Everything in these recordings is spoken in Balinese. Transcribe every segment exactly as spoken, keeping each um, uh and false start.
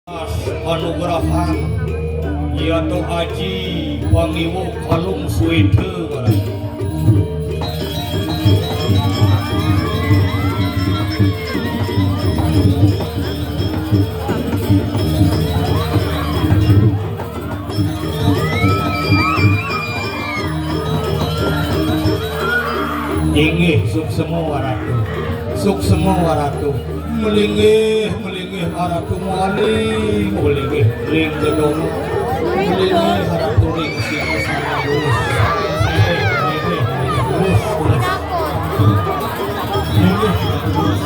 Panugrahan, yaitu Aji Pangiwu Kalung Suwita. Inggih, suksma Waratu. Suksma Waratu. Melinggih, melinggih Waratu maling, melinggih ring gedong. Melinggih Waratu ring singgasana. Terus, terus, terus. Melinggih, terus.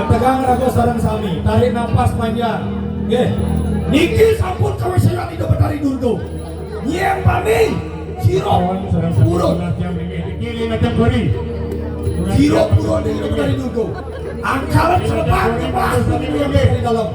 Tegang raga sareng sami, tarik napas panjang. Nggih. Niki sampun kawisayan Ida Betari Durga. Nyai pami, sira purun. Sira purun ing Betari Durga. Angkal selepan, lepas dari dalam.